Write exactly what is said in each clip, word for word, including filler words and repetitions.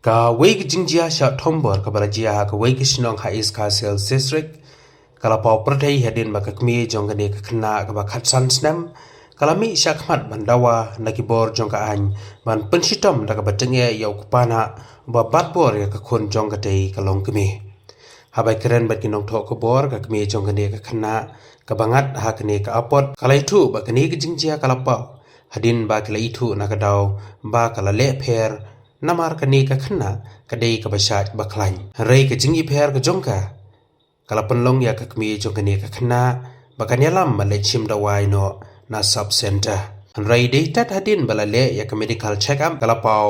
Kawei ka jingjia shah thombor kaba la jia ha kawei ka shnong ha East Khasi Hills District ka la paw pyrthei hadien ba ka kmie jong kane ka khynnah kaba khatsan snem ka la mih shah khmat ban dawa na ki bor jong ka aiñ ban pynshitom da kaba tyngeh ïa u kpa nah ba bat bor ïa ka khun jong katei ka longkmie. Haba kren bad ki nongthoh khubor, ka kmie jong kane ka khynnah kaba ngat ha kane ka apot ka la ïathuh ba kane ka jingjia ka la paw hadien ba ki la ïathuh na ka daw ba ka la leh pher, namar kane ka khynnah ka dei kaba shait ba khlaiñ. Hynrei ka jingïapher ka jong ka ka la pynlong ïa ka kmie jong kane ka khynnah ba kan ïalam ban leit shim dawai noh na sub center. Hynrei dei tad hadien ba la leh ïa ka medical check up ka la paw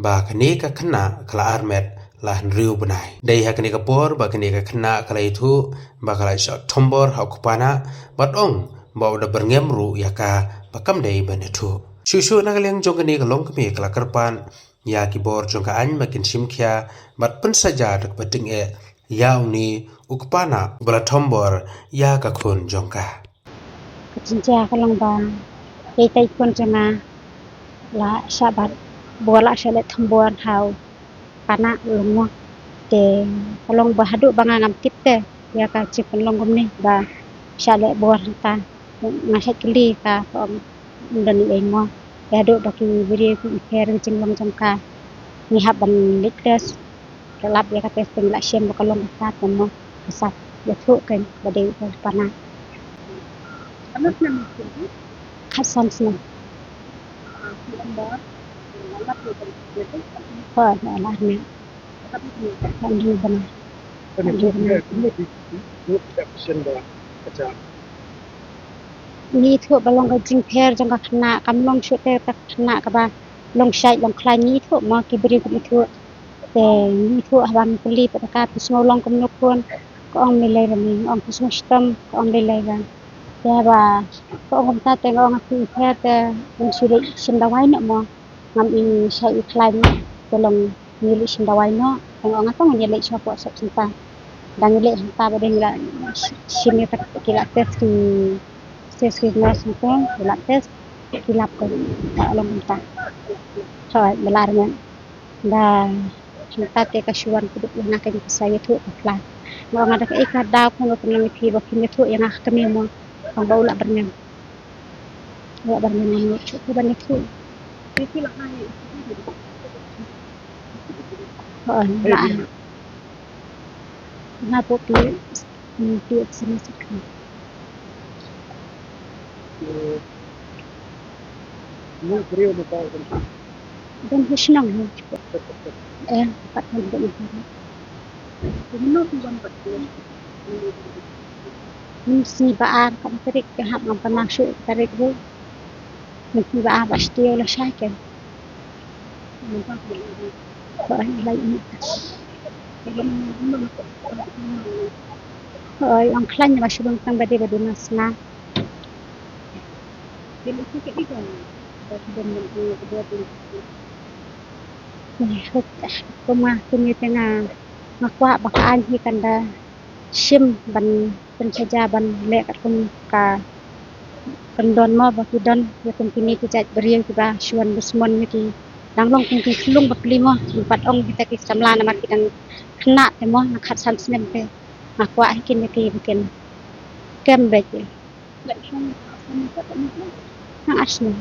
ba kane ka khynnah ka la armet la hynriew bnai. Dei ha kane ka por ba kane ka khynnah ka la ïathuh ba ka la shah thombor ha u kpa nah bad ong ba u da byrngem ruh ïa ka ba kam dei ban ïathuh. Shuh shuh na ka liang jong kane ka longkmie ka la kyrpad ïa ki bor jong ka aiñ ba kin shim khia bad pynsaja da kaba tyngeh ïa une u kpa nah ba la thombor ïa ka khun jong ka. Ka jingjia ka long ba ïa itei i khun jong nga la shah bat bor, la shah leh thombor ha u kpa nah longmot. Te ka long ba haduh ba nga ngam tip te ïa ka jingpynlong kumne ba shah leh bor hangta. Nga shait kylli ka, ka ong ym don ei ei mo. Te haduh ba ki briew ki ïapher ka jinglong jong ka, ngi hap ban leit test. Ka lap ïa ka test te ngi la shem ba ka long ka sat mo, ka sat. Ïathuh kein ba dei u kpa nah. Khatsan snem. Hooid, la lah ne. Kan ju bana. Kan ju bana. Ngi ïathuh ba long ka jingpher jong ka khynnah, kam long shuh te ka khynnah kaba long shait long khlaiñ, ngi ïathuh mo, ki briew ki ïathuh. Te ngi ïathuh haba ngi kylli pat ka, phi sngew long kumno khun. Ka ong me lei ba me, nga ong phi sngew shitom, ka ong me lei ba. Te haba ka ong kumta te nga ong ha phi pher te ngan shu leit shim dawai noh mo. Ngam i shah i khlaiñ, te long ngi leit shim dawai noh. Te nga ong nga to ngan ïaleit shuwa hapoh sub center. Da ngi leit hangta ba dei ngi la shim ïa ka, ki la test ki, test ki nurse hangta, ki la test, ki lap ka, ka long kumta. Hooid, ba la armet. Da hangta te ka shu wan kdup ïa nga, ka jingpynsah ïathuh ka khlaiñ. Nga ong nga da kaei ka daw khnang ba pynlong ïa phi ba phin ïathuh ïa nga ha kmie mo. Ong ba u lah byrngem. U lah byrngem, ngam ïoh shuh ban ïathuh. Hooid, nga lah. Nga pop ïa, hmm, ïa sini sini. Don ha shnong hi. Eh, pat don ha shnong. Mynta sngi ba ar, kat tarik te hap, ngam pan shuh tarik ruh. Mynta sngi ba ar ba shtiew la shai kein. Ba ai lai ni. Oi, ong khlaiñ ba shu bang tang ba dei ba dei na sna. Kum, kum nga, kum ïa te nga, nga kwah ba ka aiñ hi kan da shim ban pynsaja ban leh katkum ka kyndon mo ba ki don ïa kum kine ki jait briew kiba shu wan dusmon ïa ki, dang long kum ki khyllung bapli mo, kim pat ong kita ki samla namar ki dang khynnah te mo, na khatsan snem te. Nga kwah hi kin ïa ki ba kin kem beit ïa. Nang ar snem.